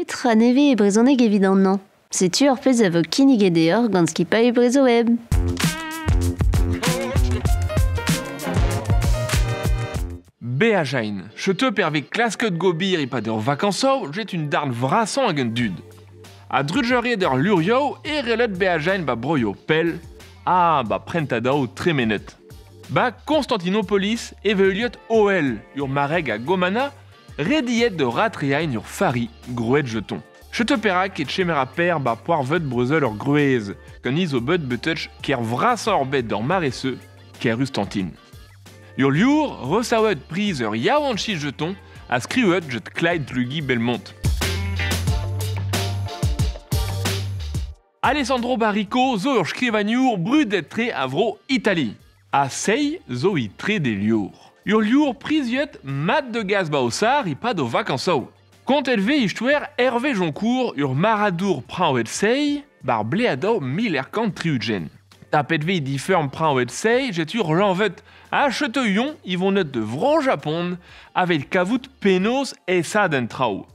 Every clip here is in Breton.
Petra nevez e brezhoneg evit an hañv? Setu ur pezh a vo kinniget deoc'h gant skipailh Brezhoweb. Beajain, cheuteu perve klasket gobir e-pad ur vakañsoù jet un darn vrasañ hag un dud. A drujeriet ur lurioù e relet beajain ba broioù pell, ha ba prentadaoù tremenet. Ba Constantinopolis e veuliot OL, ur mareg a Gomana, rediet de ratreain ur fari groet jeton. Cheuteu perak e chemer a per ba poarvet breuzel ur gruez, gant izo beut beteuch ker vrasañ ur bet d'ur mare-se, ker Rustantin. Ur liour resaouet priz ur yaouanchi jeton a skriuet jet Clyde Dlugy Belmont. Alessandro Baricco zo ur skrivagnour brudet-tre a vro Itali. Ha sei zo i tre de liour. Ur liour priziet mat de gaz ba osar i pad o vakansoù. Kont elve istoer Hervé Joncourt ur maradour prañvet sei bar bleadaou mil er kant triugen. Tapet ve diferm prañvet sei jet ur lanvet ha cheteuion i vonet de vro Japon avel kavout penaos esad en traoù.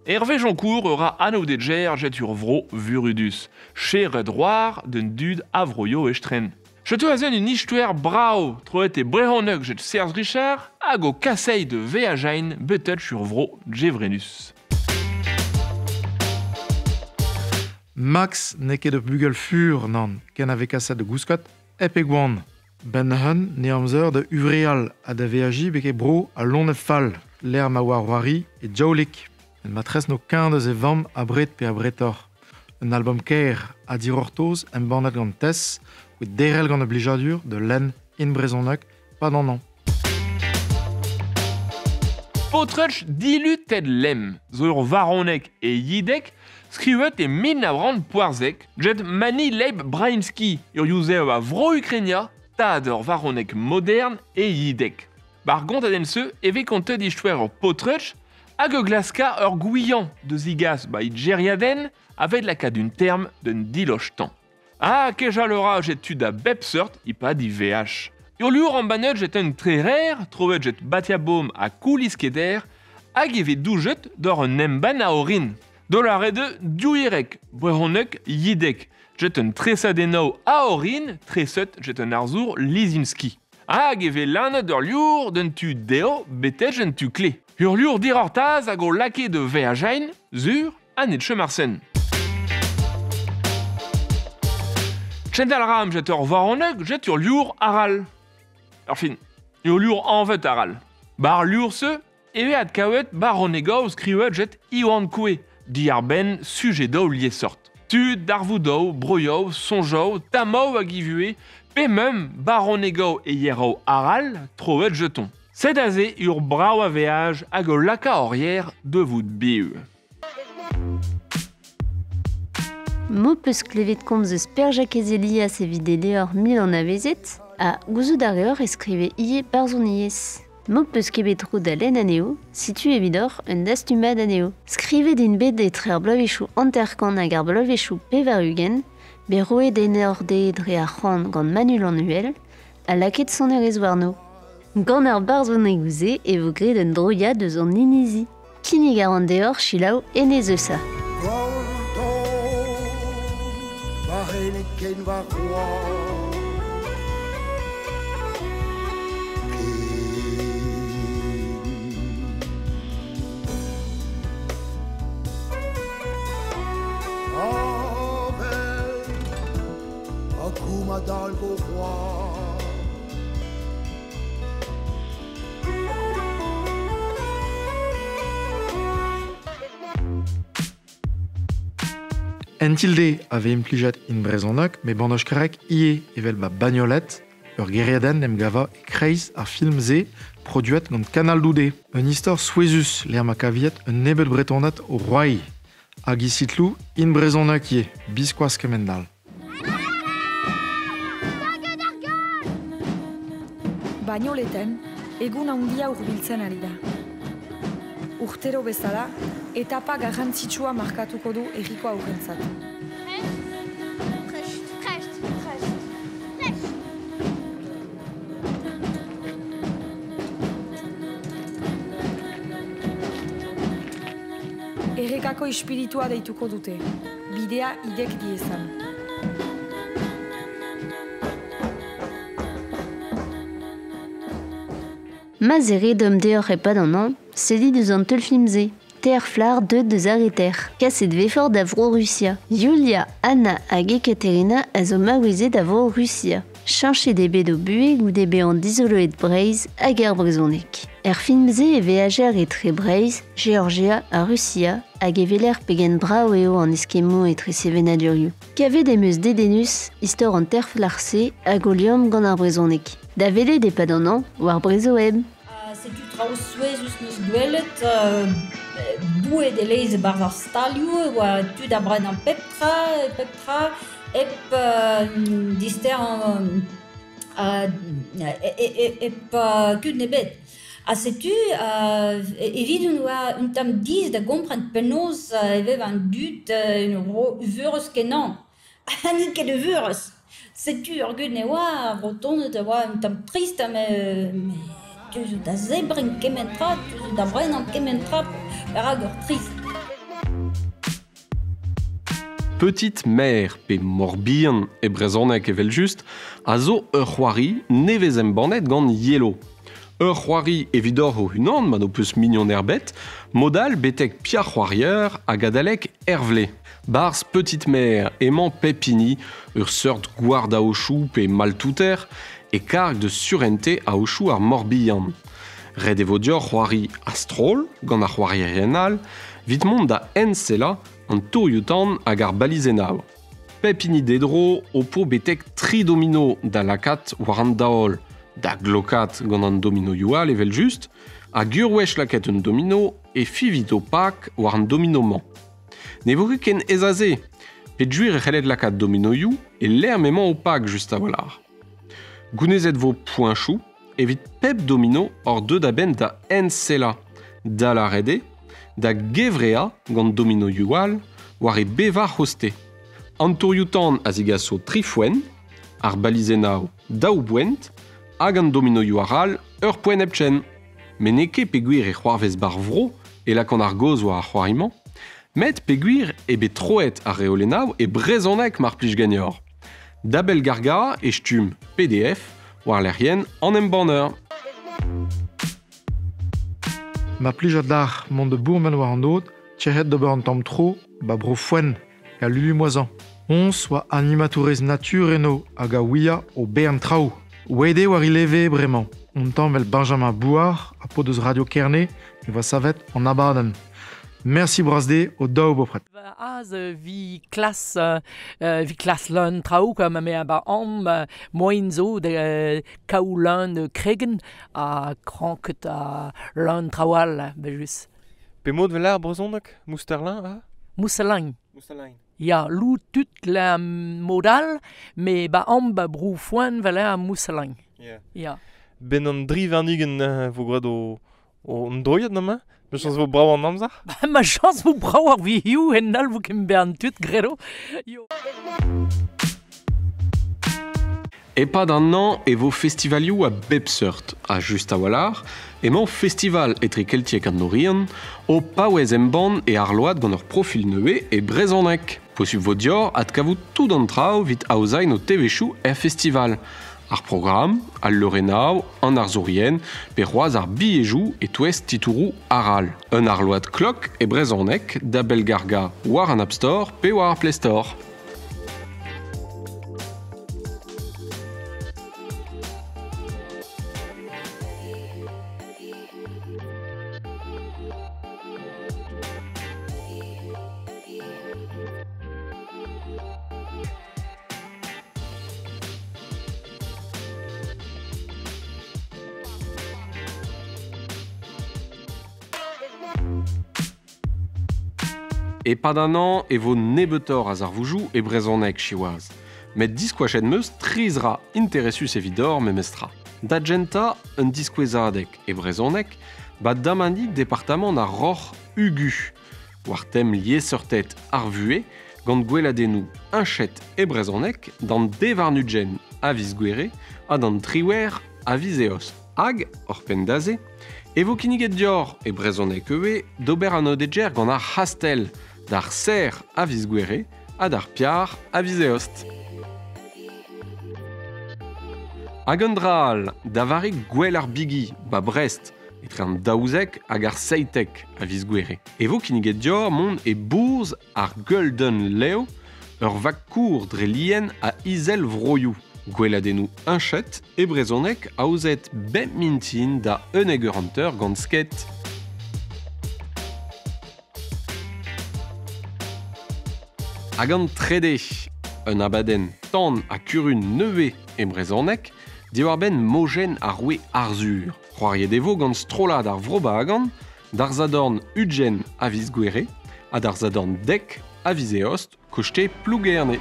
Hervé Joncourt ura anaoudetjer jet ur vro vurudus, cher droar d'un dud avroio estren. Chetu azen un istoer brao, troet e brehoneg jet Serge Richard hag o kasei de veajain betet sur vro Jevrenus. Max n'eo ket ur bugel fur nann, ken a vez kaset da gousket hep e goan. Ben hun ne amzer da uvreal ha da veajiñ betek bro al loened fall, lec'h ma oa c'hoari e diaoulig. En matrez n'o keñv eus e vamm abred pe abretoc'h. Un album kaer ha dirortoz embannet gant Tess, evit derc'hel gant e blijadur da lenn in brezhoneg pad an hañv. Paotr dilutet lemm zo ur varoneg e yideg skrivet e 1914 get Mani Leib Brainski ur yuzev a vro-Ukrainia tad ur varoneg modern e yideg. Bar gont aden-se e vez kontet istoer ur paotr hag ur glaska ur gouiañ de zigas ba geriadenn aveit lakaat un term d'un diloch-tañ. Ah, kejal ura jet tud a bep seurt i pad i VH. Ur lur an bannet jet un trerer, troet jet batiabom ha kouliskeder, hag e vez doujet d'or un embann a orin. Dollar de diouirek, brehoneg yidek, jet un tresadenno a orin, treset jet un arzour Lizinski. Hag e vez lannet ur liour d'un tu deo betej un tu kle. Ur liour dirortaz hag o lake de veajain, zur, an et chemarsen. Chendal ram jet ur varoneg jet ur liour aral. Enfin, ur liour anvet aral. Bar liour se, eve ad kaouet baronegaou skriuet jet Iwan Koue, diar ben sujedaou liesort. Tud, darvoudaou, broioù, sonjaou, tamaou hag ivue, pe mem baronegaou e yeraou aral, troet jeton. Sed aze ur brav a veaj hag o laka orier de vout biu. Mo peus klevet komz eus Per-Jakez Elias evit e levr mil anavezet, ha gouzout a reor e skrive ivez barzhoniezh. Mo peus ket bet tro da lenn anezho, setu evidoc'h un dastumad anezho. Skrivet int bet etre ar bloavezhioù hanter-kant hag ar bloavezhioù 80, bet roet enor dezhe dre ar c'hoant gant Manu Lannuel, ha lakaet sonerezh warno. Gant ar barzhonegoù-se e vo graet un droiad eus an inizi. Kinnig a ran deoc'h selaou Enez Eusa. En tilde a vez implijet in brezhoneg, met bannoch-karreg ivez evel ba Bagnolet, ur gêriadenn emgava e-kreiz ar film-se produet gant Canal 2D. Un istor souezhus lec'h ma kaviet un nebeud Bretoned o roiñ. Hag e sitloù in brezhoneg ivez, biskoazh kement-all. Bagnoleten, egun handia hurbiltzen ari da. Urtero bezala, etapa garrantzitsua markatuko du herriko haurrentzat. Errekako Aurrerako ispiritua deituko dute, bidea idek diezan. Ma 'z eo re domm deoc'h e-pad an hañv, sellit ouzh an teulfilm-se. Ter flar deuet deus ar reter. Kaset 'vefoc'h da Vro-Rusia. Yulia, Anna hag Ekaterina a zo maouezed a Vro-Rusia. Cheñchet eo bet o buhez goude bezañ dizoloet Breizh hag ar brezhoneg. Er film-se e veajer etre Breizh, Georgia ha Rusia hag e weler pegen brav eo an eskemmoù etre sevenadurioù. Kavet em eus dedennus istor an terflar-se hag o liamm gant ar brezhoneg. Da welet e-pad an hañv war Brezhoweb. Setu traoù souezhus 'm eus gwelet, boued e-leizh e-barzh ar stalioù, e oa tu da brenañ pep tra, pep tra, hep disterañ hep kudenn ebet. Ha setu evidon e oa un tamm diaes da gompren penaos e vev an dud en ur vro eürus-kenañ. Ha n'int ket eürus. Setu ur gudenn e oa, ar Vretoned a oa un tamm trist met tu zo da zebriñ kement tra, tu zo da brenañ kement tra, perak ur trist. Petite Mère pe Morbihan e brezhoneg evel-just a zo ur c'hoari nevez embannet gant Yellow. Ur c'hoari evidoc'h ho-unan ma n'ho peus mignon ebet, mod all betek Pierre C'hoarier hag adalek Hervle. Barzh Petite Mère emañ pep hini ur seurt gward aochoù pe maltouter e karg de surente aochoù ar Morbihan. Ret e vo deoc'h c'hoari a-stroll gant ar c'hoarierien all evit mont da ensellañ an tourioù-tan hag ar balizennoù. Pep hini d'e dro ho po betek tri domino da lakaat war an daol, da glokaat gant an dominoioù all evel-just, hag ur wech lakaet un domino e fivit ho pak war an domino-mañ. Ne vo ket ken aes ha se, peogwir e c'hellet lakaat dominoioù e lec'h m'emañ ho pak just a-walc'h. Gounezet vo poeñchoù evit pep domino oc'h deuet a-benn da ensellañ, da lâret eo, da gevreañ gant dominoioù all war e bevar c'hoste. An tourioù-tan a zigaso tri foent, ar balizennoù daou boent hag an dominoioù arall ur poent hepken. Met n'eo ket peogwir e c'hoarvez 'bar vro e lakaont ar gaoz war ar c'hoari-mañ, met peogwir eo bet troet ar reolennoù e brezhoneg mar plij ganeoc'h. Da bellgargañ e stumm PDF war lec'hienn an embanner. Ma plij deoc'h mont da bourmen war an aod, tec'het d'ober un tamm tro 'ba bro Foenn, gant Lulu Moisan. Honnezh oa animatourez natur eno hag a ouia o bern traoù. Oet eo war he leve bremañ. Un tamm 'vel Benjamin Bouard ha paotr eus Radio Kerne e voa savet an abadenn. Mersi bras dezhe o daou bopred. Aze vi klas vi klas leun traoù quoi ma me ba am moaien zo da kaout leun kregen ha kranket ha leun traoù all evel-just. Pemod 'vel ar brezhoneg Mousterlin ha? Mousterlin. Mousterlin. Ya, lou tud la mod all, me ba am ba bro foenn 'vel ar Mousterlin. Yeah. Ya. Ben an dri warn-ugent vo graet o an droiad amañ Ma chañs vo brav an amzer? Ma chañs vo brav ar vioù en all vo ket bern tud graet Yo. E-pad an hañv e vo festivalioù a bep seurt ha just a-walc'h emañ Festival Etrekeltiek an Oriant o paouez embann e arload gant ur profil nevez e brezhoneg. Posupl vo deoc'h adkavout tout an traoù evit aozañ ho tevezhioù er festival. Ar programm, al leurennoù, an arzourien pe c'hoazh ar bilhejoù e-touez titouroù arall. Un arload klok e brezhoneg da bellgargañ war an App Store pe war ar Play Store. E-pad an hañv e vo nebeutoc'h a zarvoudoù e brezhoneg siwazh. Met diskoachet 'm eus tri zra interesus evidoc'h memestra. Da gentañ, un diskouezadeg e brezhoneg 'ba damani departamant ar Roc'h Ugu. War tem liesseurted ar vuhez gant gweladennoù heñchet e brezhoneg d'an dewarn-ugent a viz Gouere ha d'an triwec'h a viz Eost. Hag, oc'hpenn da se, e vo kinniget deoc'h e brezhoneg ivez d'ober an odeger gant ar c'hastell. d'ar ser a viz Gouere ha d'ar piar a viz Eost. Hag un dra all, da vare gwell ar bigi, ba Brest, etre an daouzek hag ar seitek a viz Gouere. E vo kinniget dior mont e bourz ar Golden Leo, ur vag kour dre lien a izel vroioù. Gweladennoù unchet e brezhoneg aozet bep mintin da 11 eur hanter gant sket. Hag an trede, un abadenn tan ha kurun nevez e brezhoneg, diwar benn mojenn ar roue Arzhur. C'hoariet e vo gant strollad ar Vro-Bagan, d'ar Sadorn Ugen a viz Gouere ha d'ar Sadorn dek a viz Eost koste Plougerne.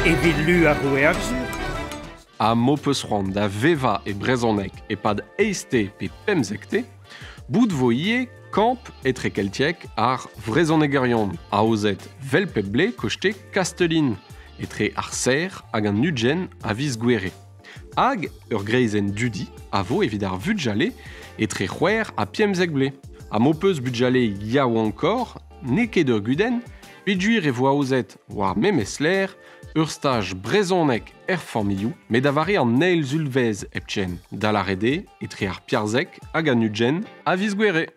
Evit lu ar roue Arzhur. Ha m'ho peus c'hoant da vevañ e brezhoneg e-pad eizhte pe pemzekte, bout vo ivez kamp etrekeltiek ar vrezhonegerion, aozet vel pep blez koste Kastellin, etre ar serr hag an ugent a viz Gouere. Hag ur greizenn dudi a vo evit ar vugale etre c'hwec'h ha pemzek blez. Ha m'ho peus bugale yaouankoc'h, n'eo ket ur gudenn, peogwir e vo aozet war memes lec'h ur staj brezhoneg er familhoù, met da vare an eil sulvezh hepken, da lâret eo etre ar piarzek hag an ugent a viz Gouere.